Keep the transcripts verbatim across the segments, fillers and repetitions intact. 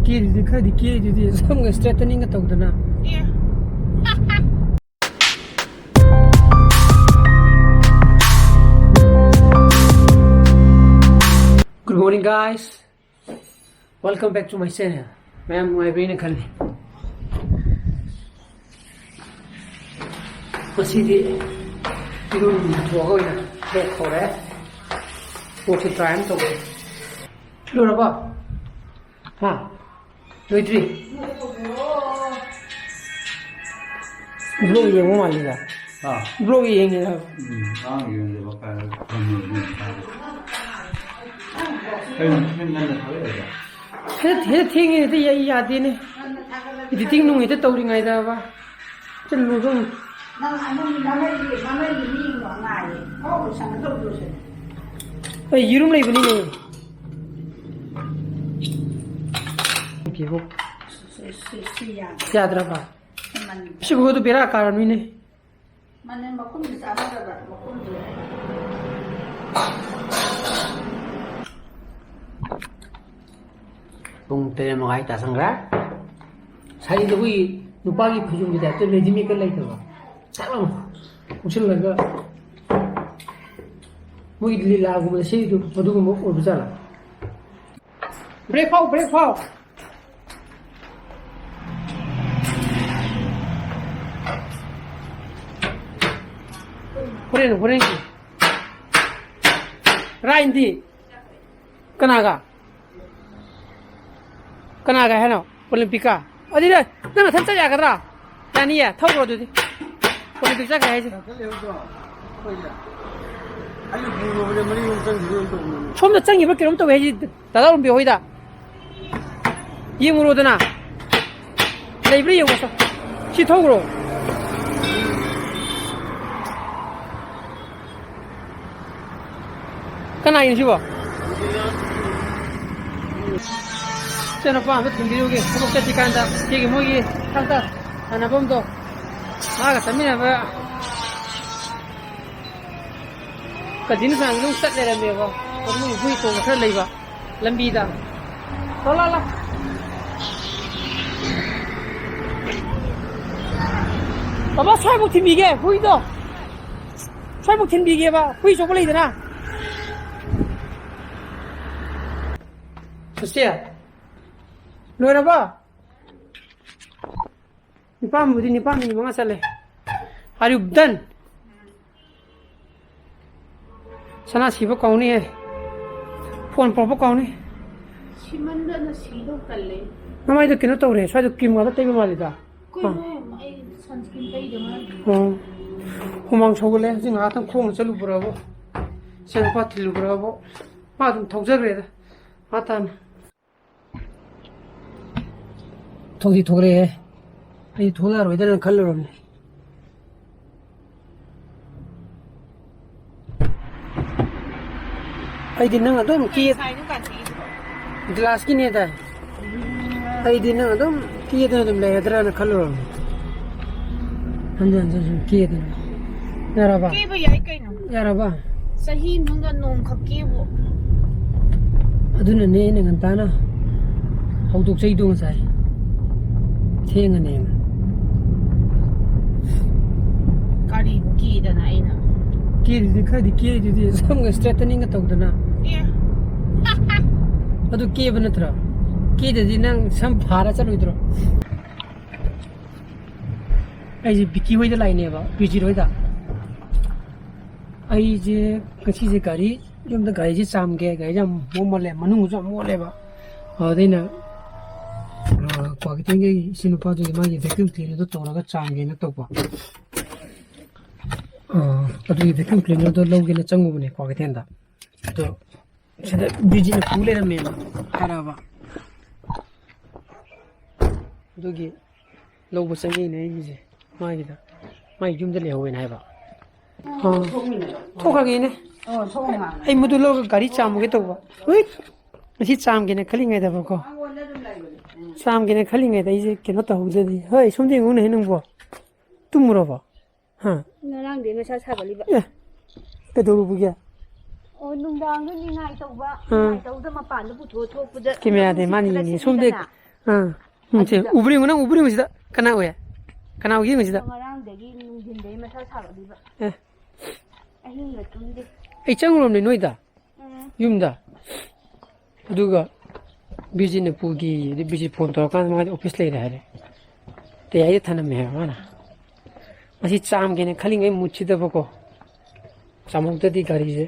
ꯀꯦꯔꯤꯗꯨꯗꯤ ꯈꯔꯗꯤ ꯀꯦꯔꯤꯗꯨꯗꯤ ꯁꯝꯒ ꯏꯁꯇ꯭ꯔꯦꯇꯅꯤꯡꯒ ꯇꯧꯗꯅ꯫ Good morning, guys. Welcome back to my channel. ꯃꯌꯥꯝ ꯅꯨꯡꯉꯥꯏꯕꯤꯅ ꯈꯜꯂꯤ꯫ ꯉꯁꯤꯗꯤ ꯏꯔꯨ ꯂꯨꯊꯣꯛꯑꯒ ꯑꯣꯏꯅ ꯕ꯭ꯂꯣꯛ ꯍꯧꯔꯦ꯫ ꯕ꯭ꯂꯣꯛꯁꯦ ꯇ꯭ꯔꯥꯏ ꯑꯃ ꯇꯧꯒꯦ꯫ ꯂꯣꯏꯔꯕꯣ? ꯍꯥ? ꯂꯣꯏꯗ꯭ꯔꯤ? ꯕ꯭ꯂꯣꯛ ꯌꯦꯡꯕ ꯃꯥꯜꯂꯤꯗ꯫ ꯍꯥ? ꯕ꯭ꯂꯣꯛ ꯌꯦꯡꯉꯤꯔꯕ? ꯎꯝ, ꯑꯉꯥꯡ ꯌꯦꯡꯉꯤꯕ ꯀꯥꯏꯅ ꯊꯝꯃꯤꯕꯅꯤ꯫ ꯀꯩꯅꯣ ꯊꯦꯡ ꯉꯟꯅ ꯊꯥꯒꯠꯂꯤꯗꯣ? ꯍꯦꯛꯇ, ꯍꯦꯛꯇ ꯊꯦꯡꯉꯦ, ꯍꯦꯛꯇ ꯌꯥ-, ꯌꯥꯗꯦꯅꯦ꯫ Editing ꯅꯨꯡ ꯍꯦꯛꯇ ꯇꯧꯔꯤꯉꯩꯗꯕ꯫ ꯆꯠꯂꯨ ꯑꯗꯨꯝ꯫ ꯅꯪ ꯑꯅꯪ ꯃꯃꯩꯒꯤ, ꯃꯃꯩꯒꯤ ꯃꯤ ꯉꯥꯏꯌꯦ꯫ ꯊꯕꯛ ꯂꯣꯏꯁꯟꯒꯗꯧꯕ ꯂꯣꯏꯁꯜꯂꯦ꯫ ꯑꯩ ꯌꯦꯔꯨꯝ ꯂꯩꯕꯅꯤꯅꯦ꯫ ꯁꯤ, ꯁꯤ, ꯁꯤ ꯌꯥꯗ꯭ꯔꯦ꯫ ꯌꯥꯗ꯭ꯔꯕ? ꯃꯅꯤꯟ꯫ ꯁꯤꯕꯨ ꯑꯗꯨ ꯕꯦꯔꯥ ꯀꯥꯔꯝꯃꯤꯅꯦ꯫ ꯃꯅꯤꯟ ꯃꯈꯨꯝꯁꯤ ꯆꯥꯟꯅꯗꯕ, ꯃꯈꯨꯝꯁꯤ꯫ ꯄꯨꯡ ꯇꯔꯦꯠ ꯃꯈꯥꯏ ꯇꯥꯁꯟꯈ꯭ꯔꯦ꯫ ꯁꯥꯏꯗ ꯑꯩꯈꯣꯏꯒꯤ ꯅꯨꯄꯥꯒꯤ ꯐꯩꯖꯣꯝꯒꯤ ꯇꯥꯏꯞꯇ readymade-ꯀ ꯂꯩꯇꯕ꯫ ꯆꯞ ꯃꯥꯟꯅ ꯀꯨꯞꯁꯤꯜꯂꯒ ꯃꯣꯏꯒꯤ ꯂꯤꯂꯥꯒꯨꯝꯕꯗ ꯁꯦꯠꯂꯤꯗꯣ ꯑꯗꯨꯒꯨꯝꯕ ꯑꯣꯏꯕ ꯖꯥꯠꯂꯥ? Break ꯐꯥꯎ, break ꯐꯥꯎ꯫ ꯍꯣꯔꯦꯟ, ꯍꯣꯔꯦꯟꯒꯤ꯫ ꯔꯥꯏꯟꯗꯤ? ꯀꯅꯥꯒ? ꯀꯅꯥꯒ ꯍꯥꯏꯅꯣ? ꯑꯣꯂꯤꯝꯄꯤꯛꯀ? ꯑꯗꯨꯗꯤ ꯅꯪ ꯅꯊꯟ ꯆꯠ ꯌꯥꯒꯗ꯭ꯔꯥ? ꯌꯥꯅꯤꯌꯦ, ꯊꯧꯈ꯭ꯔꯣ ꯑꯗꯨꯗꯤ꯫ ꯑꯣꯂꯤꯝꯄꯤꯛ ꯆꯠꯈ꯭ꯔꯦ ꯍꯥꯏꯁꯦ꯫ ꯑꯩꯅ ꯄꯨꯔꯨꯕꯗ ꯃꯔꯤ ꯑꯃ ꯆꯪꯈꯤꯕ ꯑꯃ ꯇꯧꯕꯅꯤ꯫ ꯁꯣꯝꯗ ꯆꯪꯈꯤꯕ ꯀꯩꯅꯣꯝ ꯇꯧꯋꯦ ꯍꯥꯏꯁꯦ, ꯗꯥꯗꯥ ꯑꯣꯂꯤꯝꯄꯤꯛ ꯍꯣꯏꯗ꯫ ꯌꯦꯡꯉꯨꯔꯣꯗꯅ꯫ ꯂꯩꯕ꯭ꯔꯥ ꯌꯦꯡꯉꯣ ꯁꯦ꯫ ꯁꯤ ꯊꯧꯈ꯭ꯔꯣ꯫ ꯀꯅꯥꯒꯤꯅꯣ ꯁꯤꯕꯣ? ꯏꯆꯟꯅꯨꯄꯥ ꯑꯝꯇ ꯊꯤꯟꯕꯤꯔꯨꯒꯦ꯫ ꯊꯕꯛ ꯆꯠꯇ꯭ꯔꯤꯀꯥꯟꯗ ꯁꯤꯒꯤ ꯃꯣꯏꯒꯤ ꯊꯥꯡꯒ ꯁꯥꯟꯅꯐꯝꯗꯣ ꯃꯥꯒ ꯆꯠꯃꯤꯟꯅꯕ ꯀꯖꯤꯟ ꯃꯌꯥꯝ ꯑꯗꯨꯝ ꯆꯠ ꯂꯩꯔꯝꯃꯦꯕ꯫ ꯑꯗꯨꯝ ꯍꯨꯏ ꯇꯣꯡꯕ ꯈꯔ ꯂꯩꯕ ꯂꯝꯕꯤꯗ꯫ ꯂꯥꯎ, ꯂꯥꯎ, ꯂꯥꯎ꯫ ꯕꯕꯥ, ꯁ꯭ꯋꯥꯏꯕꯨꯛ ꯊꯤꯟꯕꯤꯒꯦ, ꯍꯨꯏꯗꯣ꯫ ꯁ꯭ꯋꯥꯏꯕꯨꯛ ꯊꯤꯟꯕꯤꯒꯦꯕ, ꯍꯨꯏ ꯑꯆꯧꯕ ꯂꯩꯗꯅ꯫ ꯁꯨꯁꯇꯤ, ꯂꯣꯏꯔꯕꯣ? ꯅꯤꯄꯥꯟꯕꯨꯗꯤ ꯅꯤꯄꯥꯟ ꯃꯤꯅꯤꯠ ꯃꯉꯥ ꯆꯠꯂꯦ꯫ Are you done? ꯁꯅꯥ ꯁꯤꯕ ꯀꯥꯎꯅꯤꯍꯦ꯫ ꯐꯣꯟ ꯄꯨꯔꯛꯄ ꯀꯥꯎꯅꯤ꯫ ꯁꯤꯃꯟꯗꯅ ꯁꯤꯗꯧ ꯇꯜꯂꯦ꯫ ꯅꯃꯥꯏꯗꯣ ꯀꯩꯅꯣ ꯇꯧꯔꯦ, ꯁ꯭ꯋꯥꯏꯗꯣ ꯀ꯭ꯔꯤꯝ ꯉꯥꯛꯇ ꯇꯩꯕ ꯃꯥꯜꯂꯤꯗ꯫ ꯀꯩꯅꯣ, ꯑꯥ꯫ ꯑꯩ sunscreen ꯇꯩꯗ ꯉꯥꯏꯔꯤ꯫ ꯑꯣ꯫ ꯍꯨꯃꯥꯡ ꯁꯧꯒꯠꯂꯦ꯫ ꯍꯧꯖꯤꯛ ꯉꯥꯏꯍꯥꯛꯇꯪ ꯈꯣꯡꯅ ꯆꯠꯂꯨꯕ꯭ꯔꯥꯕꯣ? ꯏꯆꯥꯅꯨꯄꯥ ꯊꯤꯜꯂꯨꯕ꯭ꯔꯥꯕꯣ? ꯃꯥ ꯑꯗꯨꯝ ꯊꯧꯖꯈ꯭ꯔꯦꯗ꯫ ꯃꯥ ꯇꯥꯅ꯫ ꯊꯣꯛꯇꯤ ꯊꯣꯛꯂꯛꯑꯦ꯫ ꯑꯩ ꯊꯣꯛꯂꯛꯑꯔꯣꯏꯗ꯭ꯔꯅ ꯈꯜꯂꯨꯔꯕꯅꯦ꯫ ꯑꯩꯗꯤ ꯅꯪ ꯑꯗꯨꯝ ꯀꯦ-, ꯉꯁꯥꯏ ꯗꯨꯀꯥꯟ ꯆꯠꯂꯤꯗꯨꯕꯣ? Glassꯀꯤꯅꯦꯗꯥꯏ? ꯑꯩꯗꯤ ꯅꯪ ꯑꯗꯨꯝ ꯀꯦꯗꯅ ꯑꯗꯨꯝ ꯂꯩꯔꯗ꯭ꯔꯅ ꯈꯜꯂꯨꯔꯕꯅꯦ꯫ ꯍꯟꯖꯟ ꯍꯟꯖꯟ ꯁꯨꯝ ꯀꯦꯗꯅ꯫ ꯌꯥꯔꯕ? ꯀꯦꯕ ꯌꯥꯏ ꯀꯩꯅꯣ꯫ ꯌꯥꯔꯕ? ꯆꯍꯤ ꯑꯃꯒ ꯅꯣꯡꯈꯛ ꯀꯦꯕꯨ꯫ ꯑꯗꯨꯅꯅꯦ ꯑꯩꯅ ꯉꯟꯇꯥꯅ ꯍꯧꯗꯣꯛꯆꯩꯗꯣ ꯉꯁꯥꯏ꯫ ꯊꯦꯡꯉꯅꯦꯅ꯫ ꯀꯔꯤꯕꯨ ꯀꯦꯗꯅ ꯑꯩꯅ? ꯀꯦꯔꯤꯗꯨꯗꯤ ꯈꯔꯗꯤ ꯀꯦꯔꯤꯗꯨꯗꯤ ꯁꯝꯒ straightening ꯒ ꯇꯧꯗꯅ꯫ ꯑꯦ꯫ ꯑꯗꯨ ꯀꯦꯕ ꯅꯠꯇ꯭ꯔꯣ? ꯀꯦꯗꯗꯤ ꯅꯪ ꯁꯝ ꯐꯥꯔ ꯆꯠꯂꯣꯏꯗ꯭ꯔꯣ? ꯑꯩꯁꯦ ꯕꯤꯀꯤ ꯍꯣꯏꯗ ꯂꯥꯛꯏꯅꯦꯕ, ꯕꯤꯖꯤꯠ ꯍꯣꯏꯗ꯫ ꯑꯩꯁꯦ ꯉꯁꯤꯁꯦ ꯒꯥꯔꯤ, ꯌꯨꯝꯗ ꯒꯥꯔꯤꯁꯦ ꯆꯥꯝꯒꯦ, ꯒꯥꯔꯤꯁꯦ ꯌꯥꯝ ꯃꯣꯠꯃꯜꯂꯦ, ꯃꯅꯨꯡꯁꯨ ꯌꯥꯝ ꯃꯣꯠꯂꯦꯕ꯫ ꯑꯗꯨꯗ ꯑꯩꯅ, ꯑ, ꯀ꯭ꯋꯥꯀꯩꯊꯦꯜꯒꯤ ꯏꯆꯤꯟ ꯅꯨꯄꯥꯗꯨꯒꯤ ꯃꯥꯒꯤ vacuum cleaner ꯗꯣ ꯇꯧꯔꯒ ꯆꯥꯝꯒꯦꯅ ꯇꯧꯕ꯫ ꯑ, ꯑꯗꯨꯒꯤ vacuum cleaner ꯗꯣ ꯂꯧꯒꯦꯅ ꯆꯪꯉꯨꯕꯅꯦ ꯀ꯭ꯋꯥꯀꯩꯊꯦꯜꯗ꯫ ꯑꯗꯣ ꯁꯤꯗ ꯕꯤꯖꯤꯠꯅ ꯄꯨ ꯂꯩꯔꯝꯃꯦꯅ ꯍꯥꯏꯔꯛꯑꯕ꯫ ꯑꯗꯨꯒꯤ ꯂꯧꯕ ꯆꯪꯉꯛꯏꯅꯦ ꯑꯩꯒꯤꯁꯦ꯫ ꯃꯥꯒꯤꯗ, ꯃꯥꯒꯤ ꯌꯨꯝꯗ ꯂꯩꯍꯧꯋꯦꯅ ꯍꯥꯏꯕ꯫ ꯑꯥ꯫ ꯊꯣꯛꯈ꯭ꯔꯒꯦꯅꯦ꯫ ꯑꯣ, ꯊꯣꯛꯑꯣ ꯉꯥꯏꯈꯣ꯫ ꯑꯩ ꯃꯗꯨ ꯂꯧꯔꯒ ꯒꯥꯔꯤ ꯆꯥꯝꯃꯨꯒꯦ ꯇꯧꯕ꯫ ꯍꯨꯏꯠ! ꯉꯁꯤ ꯆꯥꯝꯒꯦꯅ ꯈꯜꯂꯤꯉꯩꯗꯕꯀꯣ꯫ ꯃꯉꯣꯟꯗ ꯑꯗꯨꯝ ꯂꯩꯕꯅꯦ꯫ ꯎꯝ꯫ ꯆꯥꯝꯒꯦꯅ ꯈꯜꯂꯤꯉꯩꯗ ꯑꯩꯁꯦ ꯀꯩꯅꯣ ꯇꯧꯍꯧꯗ꯭ꯔꯗꯤ꯫ ꯍꯣꯏ, ꯁꯣꯝꯗ ꯌꯦꯡꯉꯨꯅꯦ ꯅꯪꯕꯣ꯫ ꯇꯨꯝꯃꯨꯔꯕꯣ? ꯍꯥ? ꯉꯔꯥꯡꯗꯤ ꯃꯁꯥ ꯁꯥꯒꯠꯂꯤꯕ꯫ ꯑꯦ, ꯀꯩꯗꯧꯔꯨꯕꯒꯤ? ꯑꯣ, ꯅꯨꯡꯗꯥꯡꯗ ꯅꯤꯡꯉꯥꯏ ꯇꯧꯕ, ꯑꯥ꯫ ꯅꯤꯡꯉꯥꯏ ꯇꯧꯕꯗ ꯃꯄꯥꯟꯗ ꯄꯨꯊꯣꯛꯑ ꯊꯣꯛꯄꯗ ꯀꯦꯃꯦꯔꯥꯗꯤ ꯅꯨꯡꯁꯤꯠ ꯃꯥꯅ ꯈꯔ ꯌꯦꯡꯉꯤ꯫ ꯁꯣꯝꯗ, ꯁꯤꯠꯂꯤꯗꯅ꯫ ꯑꯥ꯫ ꯎꯝ, ꯁꯦ, ꯑꯗꯨꯗ ꯎꯕ꯭ꯔꯥ ꯌꯦꯡꯉꯨ, ꯅꯪ ꯎꯕ꯭ꯔꯥ ꯌꯦꯡꯉꯨ ꯁꯤꯗ꯫ ꯀꯅꯥ ꯎꯏ? ꯀꯅꯥ ꯎꯒꯦ ꯌꯦꯡꯉꯨꯁꯤꯗ? ꯉꯔꯥꯡꯗꯒꯤ ꯅꯨꯡꯊꯤꯟꯗꯩ ꯃꯁꯥ ꯁꯥꯒꯠꯂꯤꯕ꯫ ꯑꯦ꯫ ꯑꯍꯤꯡꯒ ꯇꯨꯝꯗꯦ꯫ ꯑꯩ ꯆꯪꯉꯨꯔꯕꯅꯤ ꯅꯣꯏꯗ꯫ ꯎꯝ꯫ ꯌꯨꯝꯗ꯫ ꯑꯗꯨꯒ ꯕꯤꯖꯤꯠꯅ ꯄꯨꯒꯦꯌꯦ꯫ ꯑꯗꯨ ꯕꯤꯖꯤꯠ ꯐꯣꯟ ꯇꯧꯔꯀꯥꯟꯗ ꯃꯥꯗꯤ ꯑꯣꯐꯤꯁ ꯂꯩꯔꯦ ꯍꯥꯏꯔꯦ꯫ ꯇꯌꯥꯏꯗ ꯊꯅꯝꯃꯦ ꯍꯥꯏꯕ ꯃꯥꯅ꯫ ꯃꯁꯤ ꯆꯥꯝꯒꯦꯅ ꯈꯜꯂꯤꯉꯩ ꯃꯨꯠꯁꯤꯗꯕꯀꯣ꯫ ꯆꯥꯝꯃꯛꯇꯗꯤ ꯒꯥꯔꯤꯁꯦ꯫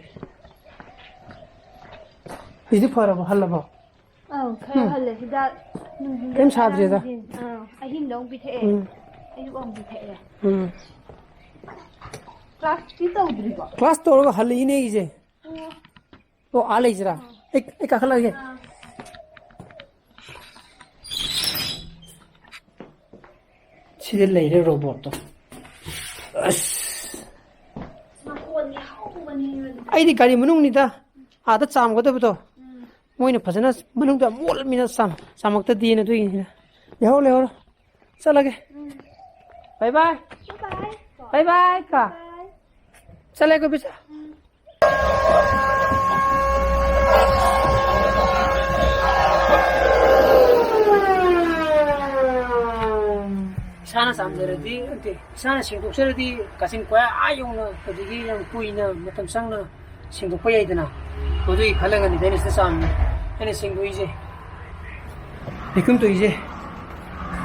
ꯍꯧꯖꯤꯛꯇꯤ ꯐꯔꯕꯣ? ꯍꯜꯂꯕꯣ? ꯑꯧ, ꯈꯔ ꯎꯝ꯫ ꯍꯜꯂꯦ꯫ ꯍꯤꯗꯥꯛ ꯅꯨꯡꯊꯤꯟꯗ ꯀꯩꯝ ꯁꯥꯗ꯭ꯔꯦꯗ꯫ ꯅꯨꯡꯊꯤꯟ, ꯑꯥ, ꯑꯍꯤꯡꯗ ꯑꯃꯨꯛ ꯄꯤꯊꯛꯑꯦ꯫ ꯎꯝ꯫ ꯑꯌꯨꯛ ꯑꯃꯨꯛ ꯄꯤꯊꯛꯑꯦ꯫ ꯎꯝ꯫ ꯀ꯭ꯂꯥꯁꯇꯤ ꯇꯧꯗ꯭ꯔꯤꯕꯣ? ꯀ꯭ꯂꯥꯁ ꯇꯧꯔꯒ ꯍꯜꯂꯛꯏꯅꯦ ꯑꯩꯁꯦ꯫ ꯑꯣ꯫ ꯑꯣ, ꯑꯥ ꯂꯩꯁꯤꯔꯥ? ꯑꯥ꯫ ꯑꯩ, ꯑꯩ ꯀꯥꯈꯠꯂꯛꯑꯒꯦ꯫ ꯑꯥ꯫ ꯁꯤꯗ ꯂꯩꯔꯦ ꯔꯣꯕꯣꯠꯇꯣ꯫ ꯑꯁ꯫ ꯃꯈꯣꯟꯗꯤ ꯍꯧꯕꯅꯤ꯫ ꯑꯩꯗꯤ ꯒꯥꯔꯤ ꯃꯅꯨꯡꯅꯤꯗ꯫ ꯑꯥꯗ ꯆꯥꯝꯒꯗꯕꯗꯣ꯫ ꯎꯝ꯫ ꯃꯣꯏꯅ ꯐꯖꯅ ꯃꯅꯨꯡꯗ ꯃꯣꯠꯂꯃꯤꯅ ꯆꯥꯝ-, ꯆꯥꯝꯃꯛꯇꯗꯦꯅ ꯑꯗꯨꯒꯤꯅꯤꯗ꯫ ꯂꯩꯍꯧꯔꯣ, ꯂꯩꯍꯧꯔꯣ꯫ ꯆꯠꯂꯒꯦ꯫ ꯎꯝ꯫ ꯕꯥꯏ ꯕꯥꯏ꯫ ꯕꯥꯏ ꯕꯥꯏ꯫ ꯕꯥꯏ ꯕꯥꯏ ꯀꯣ꯫ ꯕꯥꯏ꯫ ꯆꯠꯂꯦꯀꯣ ꯕꯤꯁꯥ꯫ ꯎꯝ꯫ ꯏꯁꯥꯅ ꯆꯥꯝꯖꯔꯗꯤ, ꯅꯠꯇꯦ, ꯏꯁꯥꯅ ꯁꯦꯡꯗꯣꯛꯆꯔꯗꯤ ꯀꯥꯆꯤꯟ ꯀꯣꯌꯥ ꯑꯥ ꯌꯧꯅ, ꯑꯗꯒꯤ ꯌꯥꯝ ꯀꯨꯏꯅ ꯃꯇꯝ ꯆꯪꯅ ꯁꯦꯡꯗꯣꯛꯄ ꯌꯥꯏꯗꯅ꯫ ꯃꯗꯨꯒꯤ ꯈꯜꯂꯒꯅꯤꯗ ꯑꯩꯅ ꯁꯤꯗ ꯆꯥꯝꯃꯤ-, ꯑꯩꯅ ꯁꯦꯡꯗꯣꯛꯏꯁꯦ꯫ ꯂꯩꯈꯨꯝ ꯇꯧꯏꯁꯦ꯫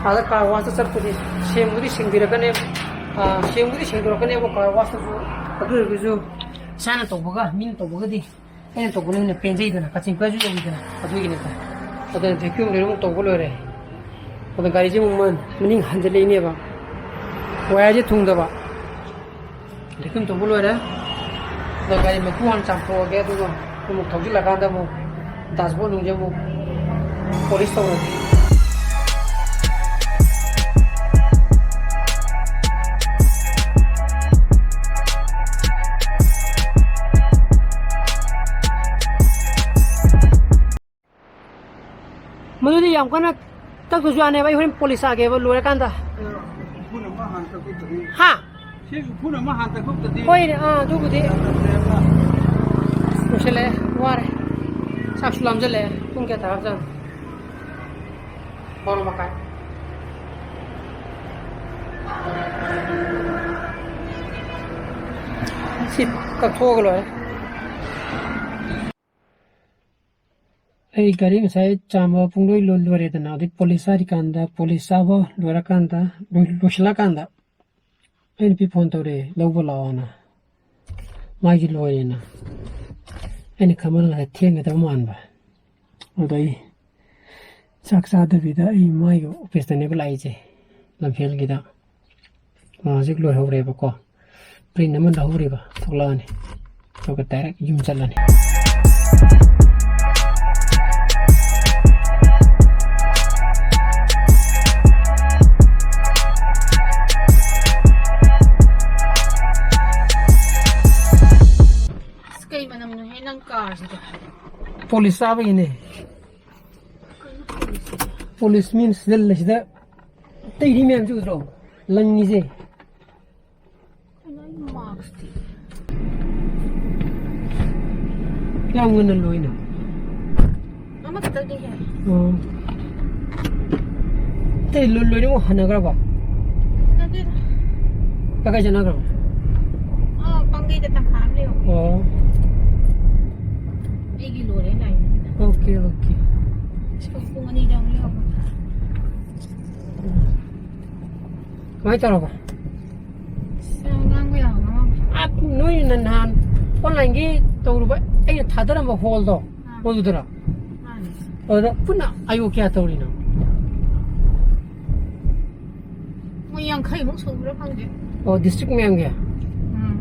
ꯑꯥꯗ ꯀꯥꯔ ꯋꯥꯁꯇ ꯆꯠꯄꯗꯤ ꯁꯦꯡꯕꯨꯗꯤ ꯁꯦꯡꯕꯤꯔꯛꯀꯅꯦꯕ꯫ ꯑꯥ, ꯁꯦꯡꯕꯨꯗꯤ ꯁꯦꯡꯗꯣꯔꯛꯀꯅꯦꯕ ꯀꯥꯔ ꯋꯥꯁꯇꯁꯨ꯫ ꯑꯗꯨ ꯑꯣꯏꯔꯒꯁꯨ ꯏꯁꯥꯅ ꯇꯧꯕꯒ ꯃꯤꯅ ꯇꯧꯕꯒꯗꯤ, ꯑꯩꯅ ꯇꯧꯕꯅ ꯍꯦꯟꯅ ꯄꯦꯟꯖꯩꯗꯅ, ꯀꯥꯆꯤꯟ ꯀꯣꯏꯁꯨ ꯌꯧꯋꯤꯗꯅ, ꯑꯗꯨꯒꯤꯅꯤꯗ꯫ ꯑꯗꯨꯅ ꯚꯦꯀ꯭ꯌꯨꯝ ꯂꯣꯏꯅꯃꯛ ꯇꯧꯕ ꯂꯣꯏꯔꯦ꯫ ꯑꯗ ꯒꯥꯔꯤꯁꯦ ꯑꯃꯨꯛ ꯃ-, ꯃꯅꯤꯡ ꯍꯟꯖꯤꯜꯂꯛꯏꯅꯦꯕ꯫ ꯋꯥꯌꯔꯁꯦ ꯊꯨꯡꯗꯕ꯫ ꯚꯦꯀ꯭ꯌꯨꯝ ꯇꯧꯕ ꯂꯣꯏꯔꯦ꯫ ꯑꯗꯣ ꯒꯥꯔꯤ ꯃꯩꯈꯨ ꯍꯥꯟꯅ ꯆꯥꯝꯊꯣꯛꯑꯒꯦ, ꯑꯗꯨꯒ ꯑꯃꯨꯛ ꯊꯧꯖꯤꯜꯂꯀꯥꯟꯗ ꯑꯃꯨꯛ ꯗꯥꯁꯕꯣꯔꯗ ꯅꯨꯡꯁꯦ ꯑꯃꯨꯛ ꯄꯣꯂꯤꯁ ꯇꯧꯔꯒꯦ꯫ ꯃꯗꯨꯗꯤ ꯌꯥꯝ ꯀꯟꯅ ꯇꯛꯇ꯭ꯔꯁꯨ ꯌꯥꯅꯦꯕ, ꯑꯩ ꯍꯣꯔꯦꯟ ꯄꯣꯂꯤꯁ ꯆꯥꯒꯦꯕ ꯂꯣꯏꯔꯀꯥꯟꯗ꯫ ꯎꯐꯨꯟ ꯑꯃ ꯍꯥꯟꯅ ꯇꯛꯊꯣꯛꯇ꯭ꯔꯗꯤ꯫ ꯍꯥ? ꯁꯤ ꯎꯐꯨꯟ ꯑꯃ ꯍꯥꯟꯅ ꯇꯛꯊꯣꯛꯇ꯭ꯔꯗꯤ꯫ ꯍꯣꯏꯅꯦ, ꯑꯥ, ꯑꯗꯨꯕꯨꯗꯤ꯫ ꯌꯥꯗ꯭ꯔꯦꯕ꯫ ꯂꯣꯏꯁꯤꯜꯂꯛꯑꯦ, ꯋꯥꯔꯦ꯫ ꯆꯥꯛꯁꯨ ꯂꯥꯝꯖꯜꯂꯛꯑꯦ꯫ ꯄꯨꯡ ꯀꯌꯥ ꯇꯥꯔꯕꯖꯥꯠꯅꯣ? ꯕꯥꯔꯣ ꯃꯈꯥꯏ꯫ ꯁꯤ ꯀꯛꯊꯣꯛꯑꯒ ꯂꯣꯏꯔꯦ꯫ ꯑꯩ ꯒꯥꯔꯤ ꯉꯁꯥꯏ ꯆꯥꯝꯕ ꯄꯨꯡꯂꯣꯏ ꯂꯣꯏ ꯂꯣꯏꯔꯦꯗꯅ, ꯑꯗꯩ ꯄꯣꯂꯤꯁ ꯆꯥꯔꯤꯀꯥꯟꯗ, ꯄꯣꯂꯤꯁ ꯆꯥꯕ ꯂꯣꯏꯔꯀꯥꯟꯗ, ꯂꯣꯏ-, ꯂꯣꯏꯁꯤꯜꯂꯀꯥꯟꯗ ꯑꯩ ꯅꯨꯄꯤ ꯐꯣꯟ ꯇꯧꯔꯛꯑꯦ, "ꯂꯧꯕ ꯂꯥꯛꯑꯣꯅ, ꯃꯥꯏꯗꯤ ꯂꯣꯏꯔꯦꯅ"꯫ ꯑꯩꯅ ꯈꯟꯕꯅ ꯉꯁꯥꯏ ꯊꯦꯡꯒꯗꯕ ꯃꯥꯟꯕ꯫ ꯑꯗꯨꯗ ꯑꯩ ꯆꯥꯛ ꯆꯥꯗꯕꯤꯗ ꯑꯩ ꯃꯥꯏꯒꯤ ꯑꯣꯐꯤꯁꯇꯅꯦꯕ ꯂꯥꯛꯏꯁꯦ, ꯂꯝꯐꯦꯜꯒꯤꯗ꯫ ꯑꯥ, ꯍꯧꯖꯤꯛ ꯂꯣꯏꯍꯧꯔꯦꯕꯀꯣ꯫ ꯄ꯭ꯔꯤꯟ ꯑꯃ ꯂꯧꯍꯧꯔꯤꯕ ꯊꯣꯛꯂꯛꯑꯅꯤ, ꯑꯗꯨꯒ ꯗꯥꯏꯔꯦꯛ ꯌꯨꯝ ꯆꯠꯂꯅꯤ꯫ ꯑꯁ, ꯀꯩ ꯃꯅꯝꯅꯣꯍꯦ ꯅꯪ ꯀꯥꯔꯁꯤꯗꯤ? ꯄꯣꯂꯤꯁ ꯆꯥꯕꯒꯤꯅꯦ꯫ ꯄꯣꯂꯤꯁ ꯃꯤꯅ ꯁꯤꯖꯤꯜꯂꯁꯤꯗ ꯇꯩꯔꯤ ꯃꯌꯥꯝꯁꯤ ꯎꯗ꯭ꯔꯣ? ꯂꯪꯉꯤꯁꯦ꯫ ꯀꯩꯅꯣ ꯑꯩ ꯃꯥꯛꯁꯇꯤ? ꯌꯥꯝ ꯉꯟꯅ ꯂꯣꯏꯅ꯫ ꯑꯃꯈꯛꯇꯅꯤꯍꯦ꯫ ꯑꯣ꯫ ꯑꯇꯩ ꯂꯣꯏ-, ꯂꯣꯏꯅꯃꯛ ꯍꯟꯅꯈ꯭ꯔꯕꯣ? ꯍꯟꯅꯗꯦꯗ꯫ ꯀꯥꯏ ꯀꯥꯏ ꯆꯠꯅꯈ꯭ꯔꯕ? ꯑꯥ, ꯄꯥꯡꯒꯩꯗ ꯇꯪꯈꯥꯏ ꯑꯃ ꯂꯩꯍꯧꯋꯦ꯫ ꯑꯣ꯫ ꯑꯩꯒꯤ ꯂꯣꯏꯔꯦ ꯂꯥꯏꯅꯤꯡꯁꯤꯅ꯫ Okay, okay. ꯄꯨꯡ ꯑꯅꯤꯗ ꯑꯃꯨꯛ ꯂꯩꯍꯧꯕ꯫ ꯀꯃꯥꯏꯅ ꯇꯧꯔꯕ? ꯑꯁ, ꯌꯥꯝ ꯉꯥꯡꯕ ꯌꯥꯕ ꯉꯥꯡꯕ꯫ ꯑꯥ, ꯅꯣꯏꯅ ꯅꯍꯥꯟ ꯑꯣꯟꯂꯥꯏꯟꯒꯤ ꯇꯧꯔꯨꯕ, ꯑꯩꯅ ꯊꯥꯗꯔꯝꯕ ꯍꯣꯜꯗꯣ, ꯑꯥ꯫ ꯍꯣꯜꯗꯨꯗꯔꯣ? ꯃꯥꯅꯦ꯫ ꯑꯗꯨꯗ ꯄꯨꯟꯅ ꯑꯥꯏ ꯑꯣ ꯀꯌꯥ ꯇꯧꯔꯤꯅꯣ? ꯃꯣꯏ ꯌꯥꯡꯈꯩꯃꯨꯛ ꯁꯨꯕ꯭ꯔꯥ ꯈꯪꯗꯦ꯫ ꯑꯣ, ꯗꯤꯁꯇ꯭ꯔꯤꯛ ꯃꯌꯥꯝꯒꯤ? ꯎꯝ꯫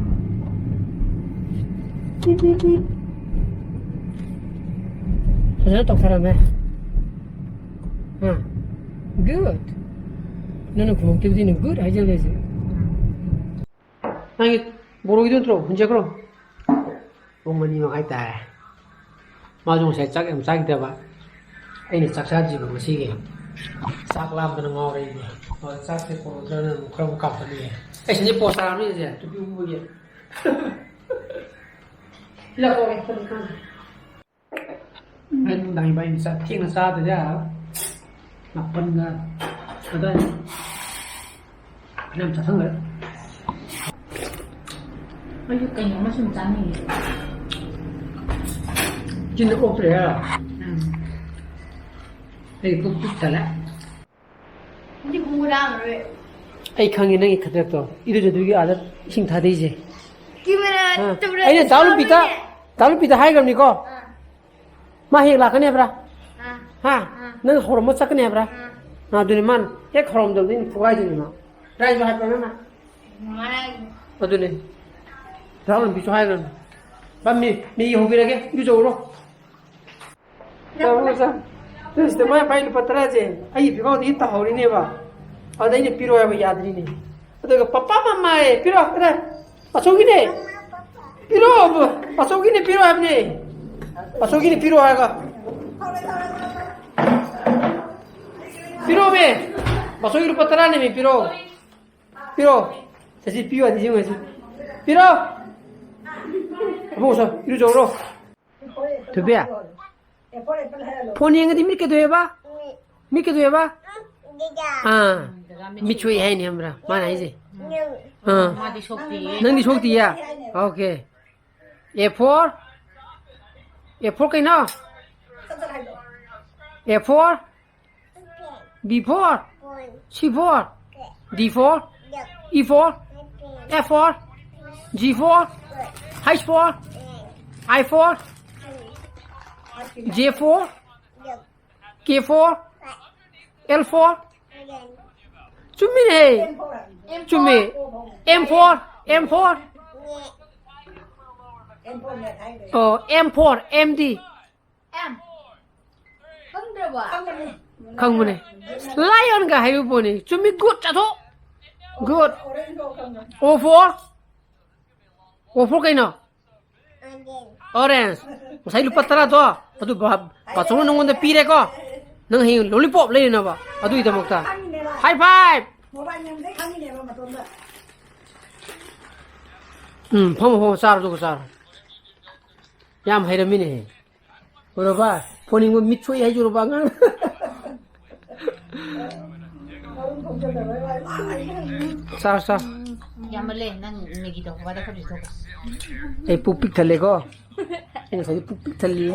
ꯐꯖꯅ ꯇꯧꯊꯔꯝꯃꯦ꯫ ꯑꯥ, good꯫ ꯅꯪꯅ ꯈꯨꯝꯃꯛꯇꯕꯗꯤ ꯑꯩꯅ good ꯍꯥꯏꯖꯜꯂꯦ ꯍꯧꯖꯤꯛ꯫ ꯅꯪꯒꯤ ꯕꯣꯔꯣꯒꯤꯗꯣ ꯅꯠꯇ꯭ꯔꯣ? ꯍꯨꯟꯖꯈ꯭ꯔꯣ꯫ ꯄꯨꯡ ꯑꯅꯤ ꯃꯈꯥꯏ ꯇꯥꯔꯦ꯫ ꯃꯥꯁꯨ ꯉꯁꯥꯏ ꯆꯥꯛ ꯌꯥꯝ ꯆꯥꯈꯤꯗꯕ꯫ ꯑꯩꯅ ꯆꯥꯛ ꯆꯥꯗ꯭ꯔꯤꯕ ꯉꯁꯤꯒꯤ꯫ ꯆꯥꯛ ꯂꯥꯝꯕꯅ ꯉꯥꯎꯔꯦ ꯑꯩꯗꯤ꯫ ꯍꯣꯏ, ꯆꯥꯛꯁꯦ ꯄꯨꯔꯛꯇ꯭ꯔꯅ ꯑꯃꯨꯛ ꯈꯔ ꯑꯃꯨꯛ ꯀꯥꯝꯈꯠꯂꯤꯌꯦ꯫ ꯑꯩ ꯁꯤꯗꯤ ꯄꯣꯁ ꯇꯥꯔꯕꯅꯤ ꯁꯤꯁꯦ, ꯇꯨꯄꯤ ꯎꯞꯄꯒꯤ꯫ ꯁꯤ ꯂꯧꯊꯣꯛꯑꯒꯦ, ꯐꯣꯟ ꯊꯝꯒꯦ꯫ ꯑꯩ ꯅꯨꯡꯗꯥꯡ ꯏꯕꯥꯅꯤ ꯆꯥꯛ ꯊꯦꯡꯅ ꯆꯥꯗꯗꯤ ꯌꯥꯔꯔꯣꯏ꯫ ꯃꯥꯄꯟꯒ ꯑꯗꯥꯏ꯫ ꯌꯥꯝ ꯆꯥꯁꯟꯈ꯭ꯔꯦ꯫ ꯑꯩꯁꯨ ꯀꯩꯅꯣꯝꯃ ꯁꯨꯝ ꯆꯥꯅꯤꯡꯉꯦ꯫ ꯆꯤꯟꯗ ꯑꯣꯛꯇ꯭ꯔꯦ ꯍꯥꯏꯔꯣ? ꯎꯝ꯫ ꯑꯩ ꯄꯨꯛ ꯄꯤꯛ ꯊꯜꯂꯦ꯫ ꯗꯤ ꯈꯣꯡꯒ꯭ꯔꯥ ꯑꯃ ꯂꯣꯏ꯫ ꯑꯩ ꯈꯪꯉꯦ ꯅꯪꯒꯤ ꯈꯗ꯭ꯔꯛꯇꯣ꯫ ꯏꯔꯨꯖꯗꯣꯏꯒꯤ ꯑꯥꯗ ꯏꯁꯤꯡ ꯊꯥꯗꯩꯁꯦ꯫ ꯀꯦꯃꯦꯔꯥ ꯑꯥ꯫ ꯇꯧꯔ ꯑꯩꯅ ꯗꯥ ꯂꯨꯄꯤꯗ, ꯇꯧꯔꯤꯅꯦ꯫ ꯗꯥ ꯂꯨꯄꯤꯗ ꯍꯥꯏꯈ꯭ꯔꯕꯅꯤꯀꯣ꯫ ꯑꯥ꯫ ꯃꯥ ꯍꯦꯛ ꯂꯥꯛꯀꯅꯤ ꯍꯥꯏꯕ꯭ꯔꯥ? ꯑꯥ꯫ ꯍꯥ? ꯑꯥ꯫ ꯅꯪ ꯍꯧꯔꯝꯃ ꯆꯠꯀꯅꯤ ꯍꯥꯏꯕ꯭ꯔꯥ? ꯑꯥ꯫ ꯑꯥ, ꯑꯗꯨꯅꯤ ꯃꯥꯅ ꯍꯦꯛ ꯍꯧꯔꯝꯗꯕꯗ ꯑꯩꯅ ꯐꯨꯒꯥꯏꯗꯣꯏꯅꯤ ꯃꯥ꯫ ꯔꯥꯏꯁꯨ ꯍꯥꯏꯕ꯭ꯔꯥ ꯅꯪꯅ? ꯃꯥꯅ ꯍꯥꯏ꯫ ꯑꯗꯨꯅꯤ꯫ ꯗꯥ ꯂꯨꯄꯤꯁꯨ ꯍꯥꯏꯈ꯭ꯔꯕꯅꯤ꯫ ꯃꯥ ꯃꯤ, ꯃꯤ ꯍꯧꯕꯤꯔꯒꯦ, ꯏꯔꯨꯖꯧꯔꯣ꯫ ꯇꯧꯔꯣ, ꯆꯥ꯫ ꯇꯨ ꯁꯤꯗ ꯃꯥꯏ ꯄꯥꯏ ꯂꯨꯄꯥ ꯇꯔꯥꯁꯦ ꯑꯩꯒꯤ ꯄꯤꯈꯥꯎꯗꯒꯤ ꯇꯥꯍꯧꯔꯤꯅꯦꯕ꯫ ꯑꯗ ꯑꯩꯅ ꯄꯤꯔꯣ ꯍꯥꯏꯕ ꯌꯥꯗ꯭ꯔꯤꯅꯦ꯫ ꯑꯗꯨꯒ "ꯄꯄꯥ, ꯃꯃꯥ" ꯍꯥꯏꯌꯦ, "ꯄꯤꯔꯣ, ꯀꯗꯥꯏ? ꯕꯥꯆꯧꯒꯤꯅꯦ꯫ ꯄꯤꯔꯣ, ꯕꯥꯆꯧꯒꯤꯅꯦ, ꯄꯤꯔꯣ" ꯍꯥꯏꯕꯅꯦ꯫ ꯕꯥꯆꯧꯒꯤꯅꯦ, ꯄꯤꯔꯣ ꯍꯥꯏꯔꯒ꯫ ꯄꯤꯔꯣꯃꯦ꯫ ꯕꯥꯆꯧꯒꯤ ꯂꯨꯄꯥ ꯇꯔꯥꯅꯦꯃꯤ, ꯄꯤꯔꯣ꯫ ꯄꯤꯔꯣ꯫ ꯆꯠꯁꯤ, ꯄꯤꯌꯨ ꯍꯥꯏꯗꯤ ꯌꯦꯡꯉꯨ ꯍꯥꯏꯁꯤ꯫ ꯄꯤꯔꯣ꯫ ꯑꯕꯨꯡꯉꯣ, ꯁꯣ, ꯏꯔꯨꯖꯧꯔꯣ꯫ ꯊꯣꯏꯕꯤ, ꯐꯣꯟ ꯌꯦꯡꯉꯗꯤ ꯃꯤꯠ ꯀꯩꯗꯧꯋꯦꯕ? ꯃꯤꯠ ꯀꯩꯗꯧꯋꯦꯕ? ꯑꯥ, ꯃꯤꯠ ꯁꯣꯛꯏ ꯍꯥꯏꯅꯤ, ꯈꯪꯕ꯭ꯔꯥ? ꯃꯥꯅ ꯍꯥꯏꯁꯦ꯫ ꯑꯥ꯫ ꯃꯥꯗꯤ ꯁꯣꯛꯇꯤꯌꯦ꯫ ꯅꯪꯗꯤ ꯁꯣꯛꯇꯤꯌꯦ? Okay. A for? A for ꯀꯩꯅꯣ? A for? B for? C for? D for? E for? F for? G for? H for? I for? J for? K for? L for? ꯆꯨꯝꯃꯤꯅꯦ꯫ ꯆꯨꯝꯃꯤ꯫ M for? M for? M for? ꯑꯣ, M for, M D. M. ꯈꯪꯗ꯭ꯔꯕꯣ? ꯈꯪꯕꯅꯦ꯫ Lionꯒ ꯍꯥꯏꯕ ꯄꯣꯠꯅꯤ꯫ ꯆꯨꯝꯃꯤ, good, ꯆꯥꯊꯣꯛ꯫ Good. O for? O for ꯀꯩꯅꯣ? Orange. ꯉꯁꯥꯏ ꯂꯨꯄꯥ ꯇꯔꯥꯗꯣ, ꯑꯗꯨ ꯕꯥ-, ꯕꯥꯆꯧꯅ ꯅꯉꯣꯟꯗ ꯄꯤꯔꯦꯀꯣ? ꯅꯪ ꯍꯌꯦꯡ lollipop ꯂꯩꯔꯅꯕ, ꯑꯗꯨꯒꯤꯗꯃꯛꯇ꯫ High five! ꯎꯝ, ꯐꯝꯃꯣ, ꯐꯝꯃꯣ, ꯆꯥꯔꯣ, ꯑꯗꯨꯒ ꯆꯥꯔꯣ꯫ ꯌꯥꯝ ꯍꯩꯔꯝꯃꯤꯅꯦꯍꯦ꯫ ꯎꯔꯕ? ꯐꯣꯟ ꯌꯦꯡꯕ ꯃꯤꯠ ꯁꯣꯛꯏ ꯍꯥꯏꯁꯦ ꯎꯔꯕ ꯑꯉꯥꯡ? ꯆꯥꯔꯣ, ꯆꯥꯔꯣ꯫ ꯌꯥꯝꯃꯜꯂꯦ, ꯅꯪ ꯃꯦꯒꯤ ꯇꯧꯕꯗ ꯈꯔ ꯄꯤꯊꯣꯛꯈꯣ꯫ ꯑꯩ ꯄꯨꯛ ꯄꯤꯛ ꯊꯜꯂꯦꯀꯣ꯫ ꯑꯩ ꯉꯁꯥꯏꯗꯤ ꯄꯨꯛ ꯄꯤꯛ ꯊꯜꯂꯤ꯫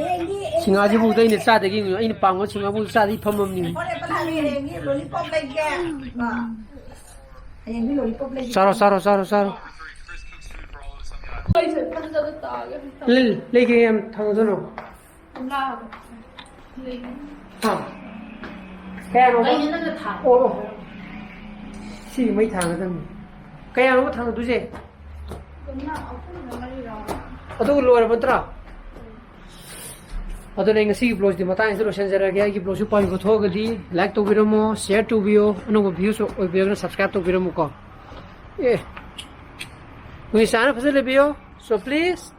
ꯁꯤꯡꯍꯥꯁꯤꯐꯥꯎꯗ ꯑꯩꯅ ꯆꯥꯗꯒꯤ ꯑꯩꯅ ꯄꯥꯝꯕ ꯁꯤꯡꯍꯥꯐꯥꯎ ꯆꯥꯗꯒꯤ ꯐꯝꯃꯝꯅꯤ꯫ ꯍꯣꯔꯦꯟ ꯍꯌꯦꯡꯗꯤ ꯂꯣꯂꯤꯄꯣꯞ ꯂꯩꯒꯦ꯫ ꯍꯌꯦꯡꯗꯤ ꯂꯣꯂꯤꯄꯣꯞ ꯂꯩꯒꯦ꯫ ꯆꯥꯔꯣ, ꯆꯥꯔꯣ, ꯆꯥꯔꯣ, ꯆꯥꯔꯣ꯫ ꯂꯩ-, ꯂꯩꯒꯦ ꯌꯥꯝ ꯊꯥꯡꯗꯣꯏꯅꯣ? ꯍꯥ? ꯀꯌꯥꯅꯣ? ꯀꯩꯅꯣ ꯅꯪꯅ ꯊꯥꯡ-, ꯑꯣ, ꯑꯣ꯫ ꯁꯤ ꯃꯩ ꯊꯥꯡꯒꯗꯕꯅꯤ꯫ ꯀꯌꯥꯅꯣ ꯊꯥꯡꯒꯗꯣꯏꯁꯦ? ꯑꯗꯨꯒ ꯂꯣꯏꯔꯕ ꯅꯠꯇ꯭ꯔꯥ? ꯑꯗꯨꯅ ꯑꯩ ꯉꯁꯤꯒꯤ vlogꯁꯤꯗꯤ ꯃꯇꯥꯡꯁꯤꯗ ꯂꯣꯏꯁꯤꯟꯖꯔꯒꯦ꯫ ꯑꯩꯒꯤ vlogꯁꯤ ꯄꯥꯝꯕꯤꯕ ꯊꯣꯛꯑꯒꯗꯤ like ꯇꯧꯕꯤꯔꯝꯃꯣ, share ꯇꯧꯕꯤꯌꯣ, ꯑꯅꯧꯕ viewꯁꯨ ꯑꯣꯏꯕꯤꯔꯒꯅ subscribe ꯇꯧꯕꯤꯔꯝꯃꯨꯀꯣ꯫ ꯑꯦ, ꯅꯣꯏ ꯆꯥꯅ ꯐꯖꯅ ꯂꯩꯕꯤꯌꯣ꯫ So please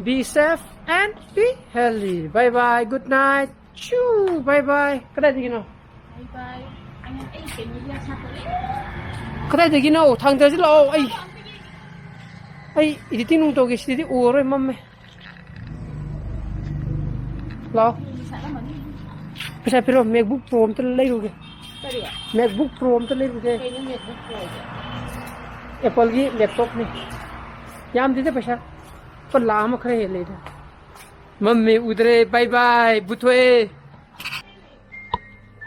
be safe and be healthy. Bye bye, good night. ꯆꯨ, bye bye. ꯀꯗꯥꯏꯗꯒꯤꯅꯣ? Bye bye. ꯑꯩ, ꯑꯩ ꯀꯩꯅꯣꯗꯤ ꯌꯥꯝ ꯁꯥꯠꯇꯣꯔꯦ꯫ ꯀꯗꯥꯏꯗꯒꯤꯅꯣ? ꯊꯥꯡꯗꯔꯁꯤ ꯂꯥꯛꯑꯣ꯫ ꯑꯩ, ꯑꯩ editing ꯅꯨꯡ ꯇꯧꯒꯦ꯫ ꯁꯤꯗꯗꯤ ꯎꯔꯔꯣꯏ, ꯃꯝꯃꯦ꯫ ꯂꯥꯛꯑꯣ꯫ ꯄꯩꯁꯥ ꯄꯤꯔꯣ, MacBook Pro ꯑꯝꯇ ꯂꯩꯔꯨꯒꯦ꯫ ꯀꯔꯤ? MacBook Pro ꯑꯝꯇ ꯂꯩꯔꯨꯒꯦ꯫ ꯀꯩꯅꯣ MacBook Proꯁꯦ? Appleꯒꯤ laptopꯅꯤ꯫ ꯌꯥꯝꯗꯦꯗ ꯄꯩꯁꯥ꯫ ꯂꯨꯄꯥ ꯂꯥꯈ ꯑꯃ ꯈꯔ ꯍꯦꯜꯂꯦꯗ꯫ ꯃꯝꯃꯦ, ꯎꯗ꯭ꯔꯦ꯫ Bye bye, ꯕꯨꯊꯣꯛꯑꯦ꯫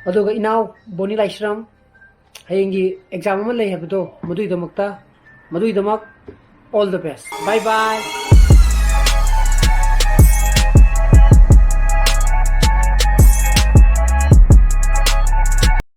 ꯑꯗꯨꯒ ꯏꯅꯥꯎ ꯕꯣꯅꯤ ꯂꯥꯏꯁ꯭ꯔꯝ, ꯍꯌꯦꯡꯒꯤ exam ꯑꯃ ꯂꯩ ꯍꯥꯏꯕꯗꯣ, ꯃꯗꯨꯒꯤꯗꯃꯛꯇ, ꯃꯗꯨꯒꯤꯗꯃꯛ all the best. Bye bye.